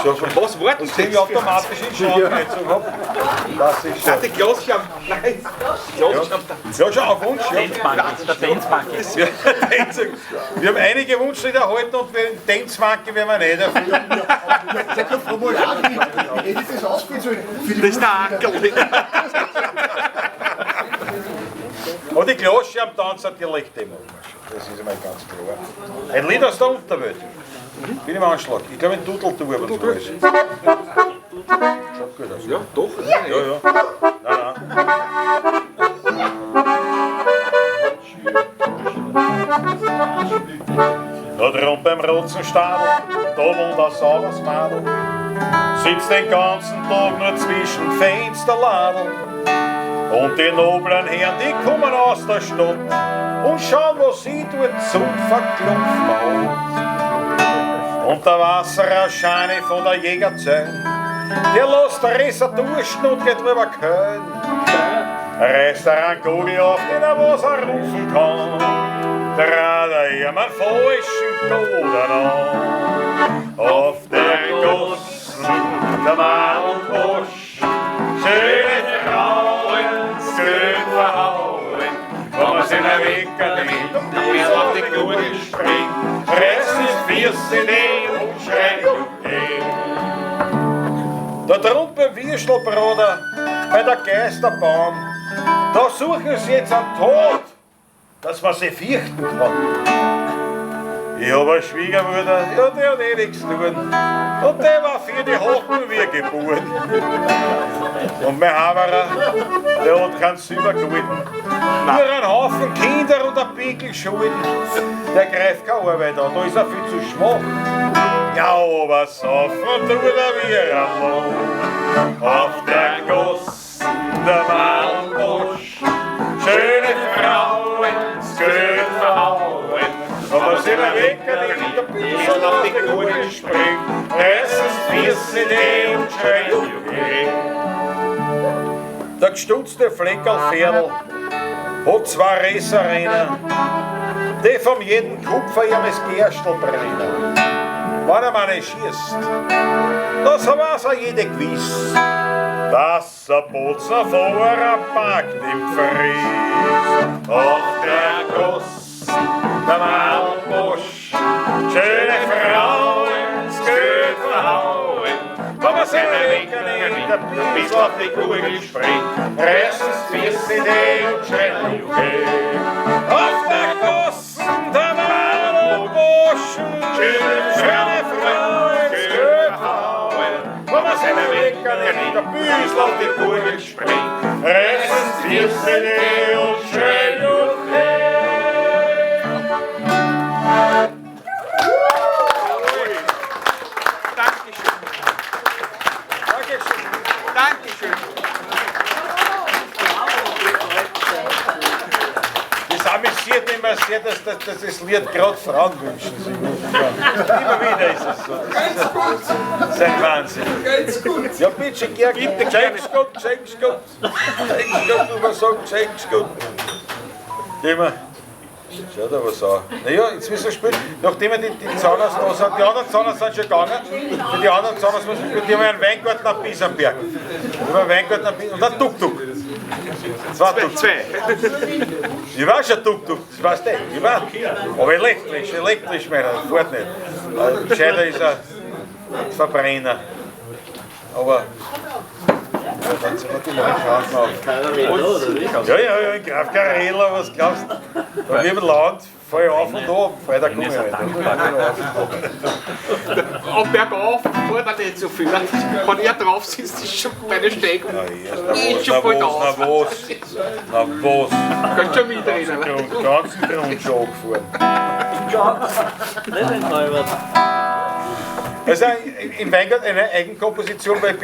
Schaffen wir. Was war denn das? Ich automatisch in den Schrank gehabt. Das ist schon. Die Glasscham. Nein. Ja, schon auf Wunsch. Ja. Der Tanzbank. Ja, wir haben einige Wunschlieder erhalten und den Tanzbank werden wir nicht erfüllen. Das ist der Ackerl. Und die Glasschirm-Tanz natürlich, die machen wir schon. Das ist einmal ganz klar. Ein Lied aus der Unterwelt. Bin im Anschlag. Ich glaube, ein Dudeltour, wenn es so ist. Schaut gut aus. Ja, doch. Ja, ja. Nein, nein. Da drüben beim Rotzenstadel, da wohnt ein sauberes Madel. Sitzt den ganzen Tag nur zwischen Fensterladeln. Und die noblen Herren, die kommen aus der Stadt und schauen, was sie dort zum Verklopfen hat. Und der Wasserer Scheine von der Jägerzeit, der lässt der Resser duschen und geht rüber Köln. Reißt er einen Kugel auf, den er was er rufen kann. Trat er ihm einen falschen Goden an. Auf der Gossen, der Madelbosch, schöne Frauen, schön verhauen. Wenn man sich ein Wecker nimmt und bis auf die Gurgel springt, reißt es Füße den und schreit okay. Da drüben beim Würstelbruder, bei der Geisterbahn, da suchen sie jetzt einen Tod, dass man sie fürchten kann. Ich hab eine Schwiegermutter, ja, die hat eh nichts zu tun. Und der war für die Hocken wie geboren. Und mein Haberer, der hat keinen Silber gehalten. Nur einen Haufen Kinder und ein Pickel Schulden. Der greift keine Arbeit an, da ist er viel zu schwach. Ja, aber saufen tut er wie ein Loch. Auf der Gossen, der Malmbusch, schöne Frauen, schön verhauen. Aber Der gestutzte Fleckerl-Ferdl hat zwei Resserrenner, die vom jeden Kupfer ihres Gerstl brennen. Wenn er mal nicht schießt, das weiß auch jeder gewiss, dass ein Bozner Fahrer packt im Fries. Auf der Goss, der Malbosch, schöne Frauen, das Geld verhauen, wenn man seine Wecker nicht ein bisschen auf die Kugel springt, reißen's Füße die und schreien, okay. Auf der Goss, der Malbosch, schöne Frauen, das Geld verhauen, wenn man seine Wecker nicht ein bisschen auf die Kugel springt, reißen's Füße die und schreien, okay. Dankeschön. Dankeschön. Dankeschön. Das amüsiert mich immer sehr, dass das Lied gerade Frauen wünschen. Immer wieder ist es so. Das ist ein Wahnsinn. Ganz gut. Ja, bitte, Georg. Bitte, James gut, James gut. James gut, du was sagen, James gut. Gehen wir. Schau da was an. Naja, jetzt müssen wir spielen. Nachdem wir die Zahners da sind, die anderen Zahners sind schon gegangen. Für die anderen Zahners müssen wir spielen. Die haben einen Weingarten am Bisamberg. Die haben einen Weingarten am Bisamberg. Und einen Tuk-Tuk. Zwei Tuk-Tuk. Zwei. Ich war schon Tuk-Tuk, das weißt du. Ich war. Aber elektrisch, meiner, das fährt nicht. Gescheiter ist ein Verbrenner. Aber. Ja, dann sind wir die Leute auf. Ja, ja, in Graf Karela, was glaubst du? Da wir im Land, fahr ich auf und ab, Freitag komme ich nicht. Auf bergauf fährt er nicht so viel. Wenn er drauf sitzt, ist schon bei der Steigung. Ist schon bald aus. Na was, na was. Kannst schon mitreden. Den ganzen Grund schon angefahren. Nicht ein Neubert. Also in Weingarten eine Eigenkomposition, weil ich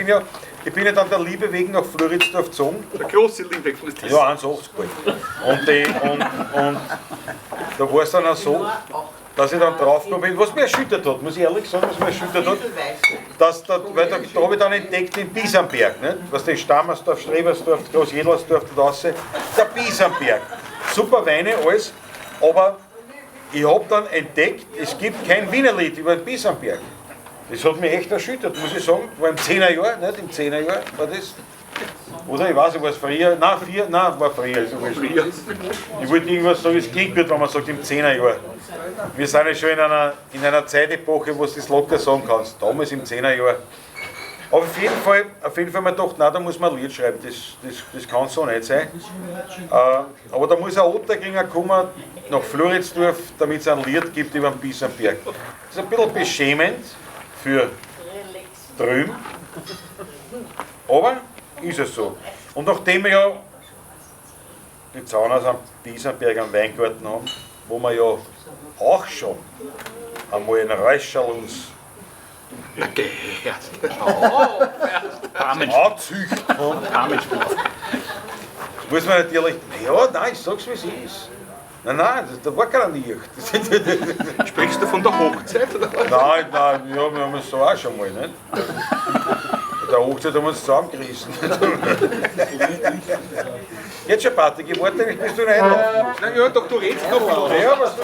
bin ja dann der Liebe wegen nach Floridsdorf gezogen. Der große Liebe ist das. Ja, 1,80 bald. Und da war es dann auch so, dass ich dann draufgekommen bin, was mich erschüttert hat, muss ich ehrlich sagen, was mich erschüttert hat, dass da, weil da habe ich dann entdeckt den Bisamberg, nicht? Was den Stammersdorf, Strebersdorf, Groß-Jedlersdorf und raus, der Bisamberg. Super Weine, alles, aber ich habe dann entdeckt, es gibt kein Wienerlied über den Bisamberg. Das hat mich echt erschüttert, muss ich sagen. War im 10er Jahr, nicht? Im 10er Jahr war das. Oder ich weiß nicht, war es früher? Nein, vier, nein, war früher. Ist früher. Ich wollte irgendwas sagen, es klingt gut, wenn man sagt, im 10er Jahr. Wir sind ja schon in einer Zeitepoche, wo du das locker sagen kannst. Damals im 10er Jahr. Aber auf jeden Fall habe ich mir gedacht, nein, da muss man ein Lied schreiben, das kann so nicht sein. Aber da muss ein Otterkringer kommen nach Floridsdorf, damit es ein Lied gibt über den Bisamberg. Das ist ein bisschen beschämend für drüben, aber ist es so. Und nachdem wir ja die Zauners am Bisamberg am Weingarten haben, wo wir ja auch schon einmal einen Räuscherl uns anzüchten haben, muss man natürlich, ja, nein, ich sag's wie es ist. Nein, nein, da war keiner nicht. Sprichst du von der Hochzeit? Oder? Nein, nein, ja, wir haben es so auch schon mal, nicht? Bei der Hochzeit haben wir uns zusammengerissen. Jetzt schon, Patrick, ich warte nicht, bis du noch einlaufen musst. Nein, ja, doch, du redest noch viel. Ja, was du.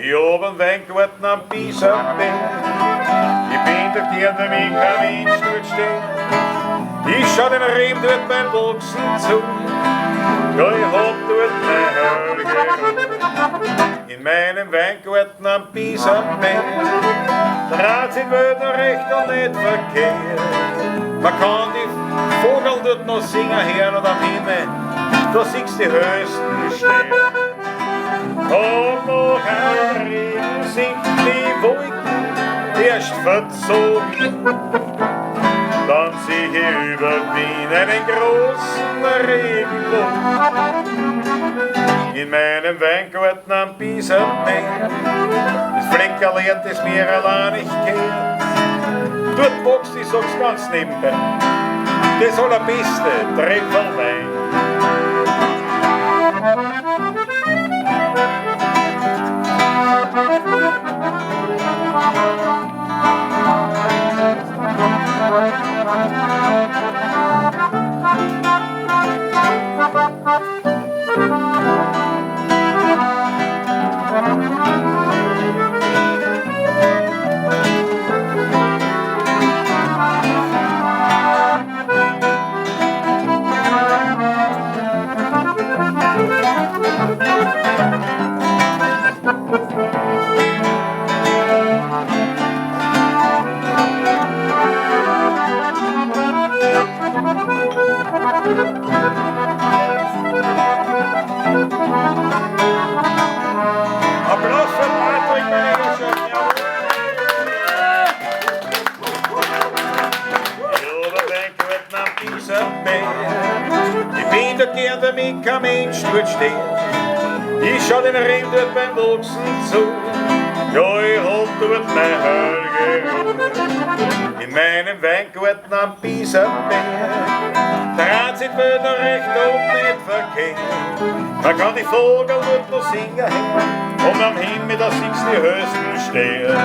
Ich hab einen Weingarten am Bisamberg. Ich bin durch die Erde mit kein Mensch dort stehen. Ich schau den Reben dort beim Wachsen zu. Ja, ich hab dort mein Heilige. In meinem Weingarten am Bisamberg dreht sich die Welt noch recht und nicht verkehrt. Man kann die Vogel dort noch singen hören und am Himmel, da siehst du die höchsten Sterne. Und noch ein Regen sind die Wolken erst verzogen. Dann sehe ich über Wien einen großen Regenbogen. In meinem Weingarten am Bisamberg, das Fleckerl leert, das mir allein nicht kehrt. Dort wächst, ich sag's ganz nebenbei, das allerbeste Tröpferl Wein. Applaus für Patrick, meine Herrschaften. Jawohl. Ich bin da gern, damit kein Mensch dort steht. Ich schau den Regen dort beim Wachsen zu. Ja, ich hab dort mein Heilige Ruhe. In meinem Weingarten am Biesenberg dreht sich die Welt noch recht und nicht verkehrt. Man kann die Vögel dort noch singen hören und am Himmel, da siehst du die höchsten Sterne.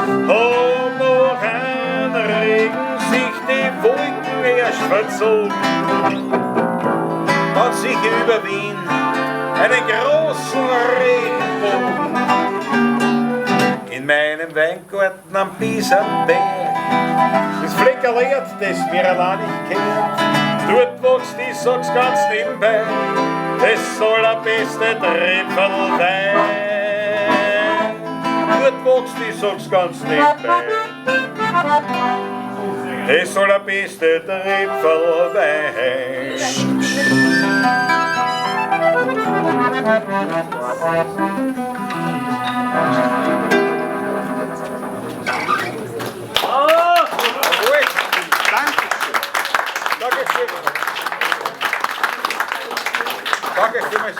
Und noch ein Regen sich die Wolken erst verzogen, und sich über Wien einen großen Regenbogen. In meinem Weingarten am Biesenberg, das Fleckerl Erd, das mir allein nicht kehrt. Dort wächst, ich sag's ganz nebenbei, das allerbeste Tröpferl Wein. Dort wächst, ich sag's ganz nebenbei, das allerbeste Tröpferl Wein. Dankeschön. Danke vielmals.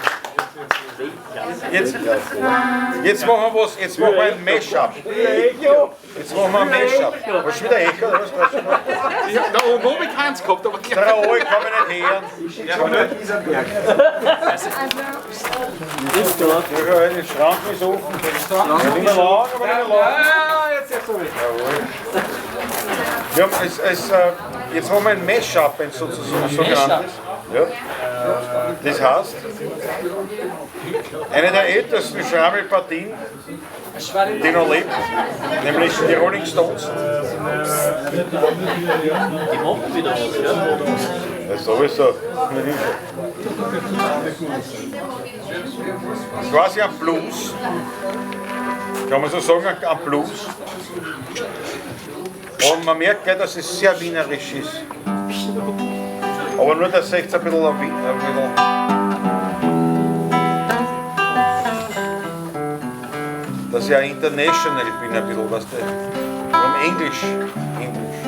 Jetzt machen wir was, jetzt machen wir ein Mashup. Jetzt machen wir ein Mashup. Was ist wieder Echo? Oder was? Ja, da oben habe ich keins gehabt, aber Der Raoul kann mich nicht hören. Ja, Ja, der Schrank ist offen. Ja, nicht mehr lang, aber nicht mehr lang. Ja, jetzt erst einmal. Wir haben jetzt machen wir ein Mashup, ein sozusagen sogenanntes. Ja. Das heißt, eine der ältesten Schrammelpartien, die noch lebt, nämlich die Rolling Stones. Die machen wieder was, ja? Ja, sowieso. Quasi ein Blues. Kann man so sagen, ein Blues. Und man merkt gleich, dass es sehr wienerisch ist. Aber nur, dass es echt ein bisschen, ein bisschen. Dass ich auch international bin, ein bisschen, weißt du. Warum Englisch? Englisch.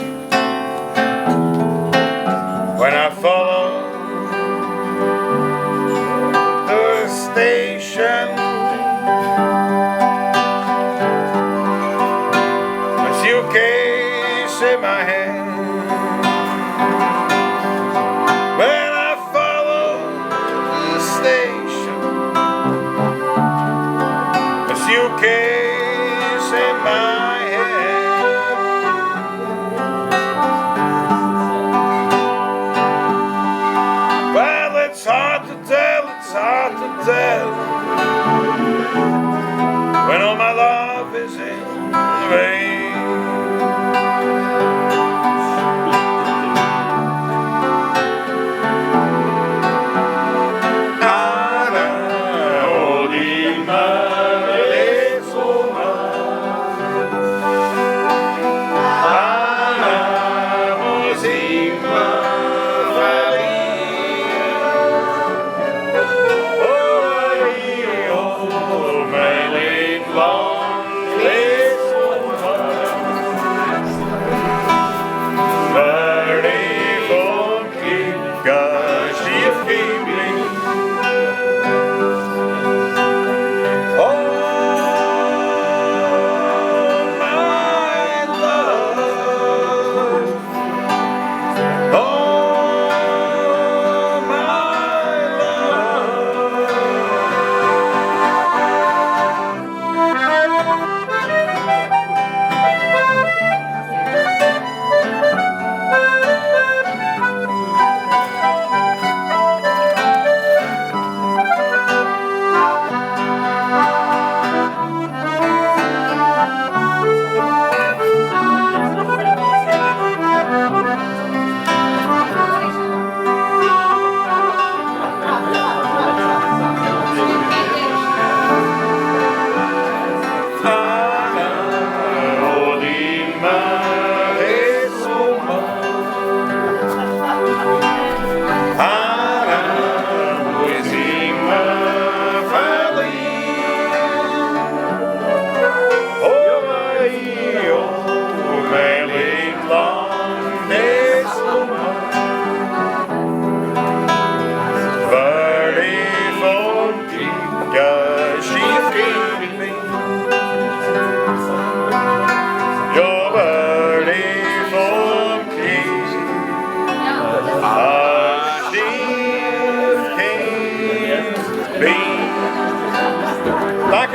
When I follow the station, my suitcase in my hand. When I follow the station, my suitcase in my hand.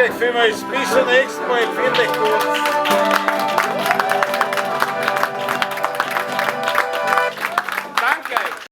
Danke euch vielmals. Bis zum nächsten Mal. Viert euch gut.